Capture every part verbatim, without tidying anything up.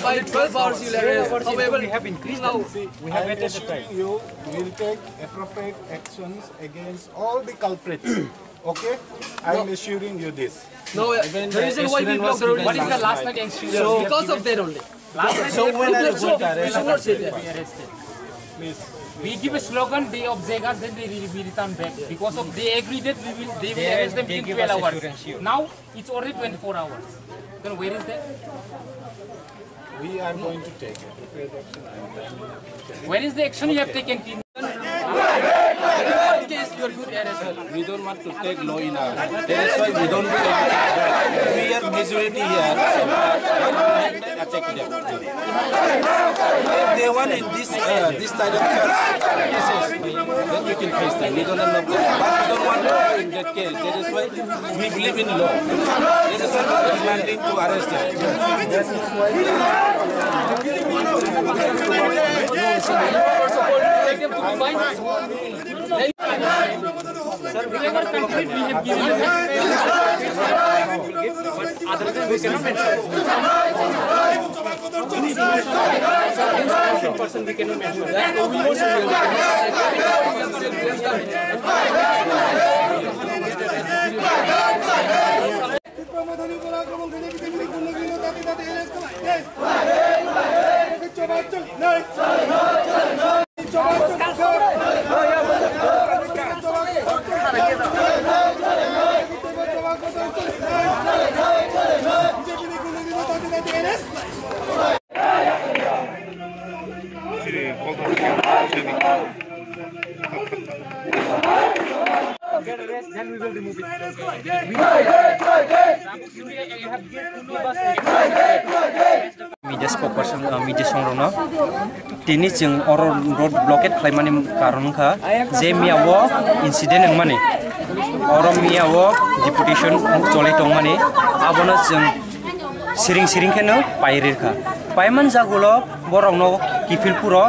said by twelve hours you'll arrest. However, we have increased now. We have I am waited the assuring time. You, we'll take appropriate actions against all the culprits. Okay? I am No. Assuring you this. No, uh, even the the reason why we student block was the road given is What is the last last night night. Incident? So, because of that only. Last night So we when are you took going to so, arrest we should not us? Say that. Please. We give a slogan, they object us, then they re-, we return back. Because of they agree that we will, they will They, arrest them they within give twelve us hours. Assurance, you. Now it's already twenty-four hours. Then where is that? We are going to take it. Where is the action you have taken? Case, you are good arrest. We don't want to take law in our hand. That is why we don't do anything. We are majority here. So, attack them. If they want in this, uh, this side of church, this is, then we can face them. We don't have no problem. But we don't want to in that case. That is why we believe in law. That is why we are demanding to arrest them. Take them to the fine. Sir, we never complete, we have given. But other than we cannot mention. Person we cannot mention. Tipra Mothani upor akromon khainai B J P ni gundagiri no dati dati arrest khlai. Yes. Choba choli nai. Choba choli nai. B J P ni gundagiri no dati dati arrest khlai. Media spokesperson, uh, media songrokno tini chwng oro road blockade khlaimani karon wngkha je miya o incident wngmani, oro miya o deputation choli tongmani, abono chwng siring siring kheno pai rirkha. Paiman jagulo borokno kiphil puro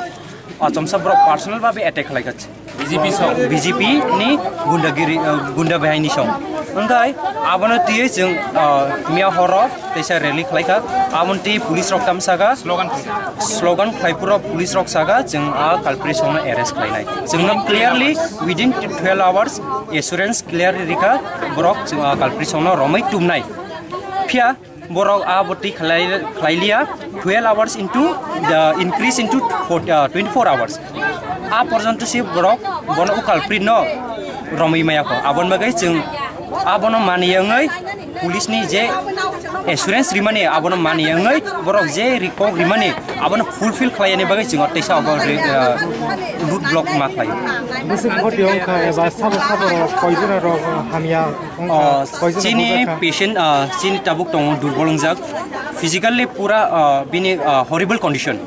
achomsa borok personal babe attack khlaikha. B J P song. B J P ni gundagiri, uh, gunda bahai ni song. Wngkhai abono twiwi chwng, uh, miya horo teisa rally khlaikha. Aboni twi police rok tamsaka slogan khlai. Slogan khlai puro police rok saka chwng a culprit songno arrest khlainai. Chwngno clearly within twelve hours assurance clearly rikha borok chwng a culprit songno romwi tumnai. Phiya borok a bwtwi khlai-, khlai liya, twelve hours into the increase into four, uh, twenty-four hours. A porjonto se borok bono o culprit no romwi maya kho. Aboni bagwi chwng abono mani wngwi police ni je assurance rimani abono mani wngwi borok je ri-, kok rimani abono fulfill khlai yani bagwi chwng o teisa obo re-, uh, road block ma khlai. Bwswk bhorti wngkha eba sabo sabo rok koi jora rok hamya wngkha, Oh, koi jora chini bujakha? Patient, ah, chini tabuk tongo durbol wngjak. Physically pura, ah, bini, ah, horrible condition.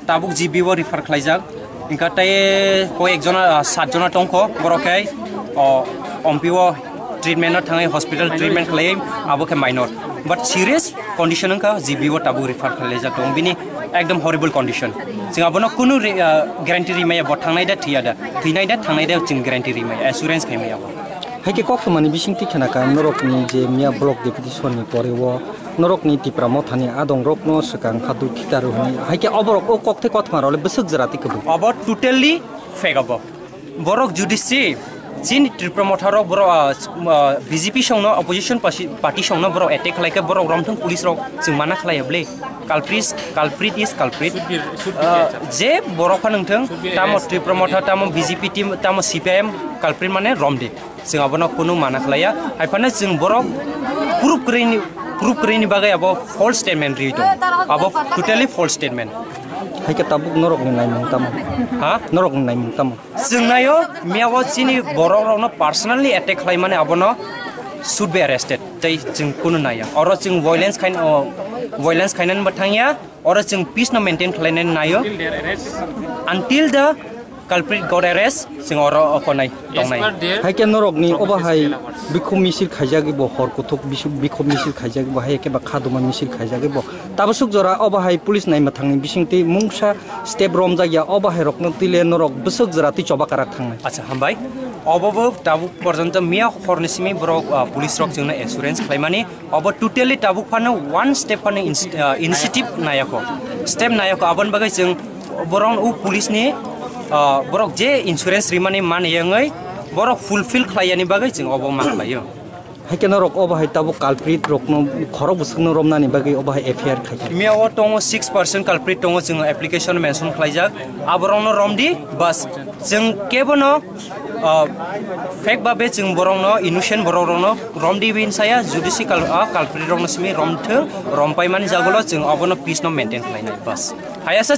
Tabuk G B o refer khlaijak. Hingkha tei koi ek jona, ah, sat jona tongkho borok khe, oh, Ompi o treatment no thangwi hospital treatment khlai abo khe minor. But serious condition wngkha G B o tabuk refer khlaijak tongo. Bini ekdom horrible condition. Chwng abono kunu re-, ah, guarantee rimaya bo thangnai da thwiya da. Thwinai da thangnai da chwng guarantee rimaya, assurance khaimaya bo. Hai khe koktwmani bisingtwi khenaka norokni je miya block deputation ni pore o norokni Tipra Mothani adongrokno swkang kha dukhi karo hwnwi. Hai khe oborok o kokthai kothoma rok le bwswk jora tei kwbui. Obo totally fake obo. Borok judi se chini Tipra Motha rok borok, ah, ah, B J P songno opposition pasi-, party songno borok attack khlai khe borok romthung police rok chwng mana khlai ya bwle. Culprit, culprit is culprit. Should be, should be Ah, catch up. Je borok phano wngthung, Should be tamo arrested. Tipra Motha, tamo B J P team, tamo C P I M, culprit mane romde. Chwng abono kunu mana khlaiya. Hai phano chwng borok proof kwrwini, proof kwrwini bagwi abo false statement riwi tongo. Abo totally false statement. Hai khe tabuk norokni naimung tamo? Ha? Norokni naimung tamo? Chwng naio, miya o chini borok rokno personally attack khlaimani abono should be arrested. Tei chwng kunu naiya. Oro chwng violence khain-, o, violence khainani bo thangya. Oro chwng peace no maintain khlainani naio. Until the culprit got arrest, chwng oro okonai tongnai. Hai khe norokni obo hai bikhum misil khaijagwi bo, hor kuthuk bisu-, bikhum misil khaijagwi bo, hai khe ba khaduma misil khaijagwi bo. Tabasuk jora obo hai police naima thangni bisingtwi mungsa step romjakya, obo hai rokno twile norok bwswk jora twi choba karak thangnai. Acha, hambai. Obo bo tabuk porjonto miya horni simi borok, ah, police rok chwngno assurance khlaimani. Obo totally tabuk phano one step phano ins-, ah, initiative nayakho. Step nayakho. Aboni bagwi chwng borok o police ni, ah, borok je insurance rimani mani yangwi borok fulfill khlaiyani bagwi chwng obo ma khlaio. Hai khe norok obo hai tabuk culprit rokno khorok bwswkno romnani bagwi obo hai F I R khaikha. Miya o tongo six percent culprit tongo, chwng application mention khlaijak. Aborokno romdi, bas. Chwng kebono, ah, fake babe chwng borokno, innocent borok rokno romdi bin saya, judicial, ah, culprit rokno simi romthwng, rompaimani jagulo chwng obono peace no maintain khlainai, bas. Hayasa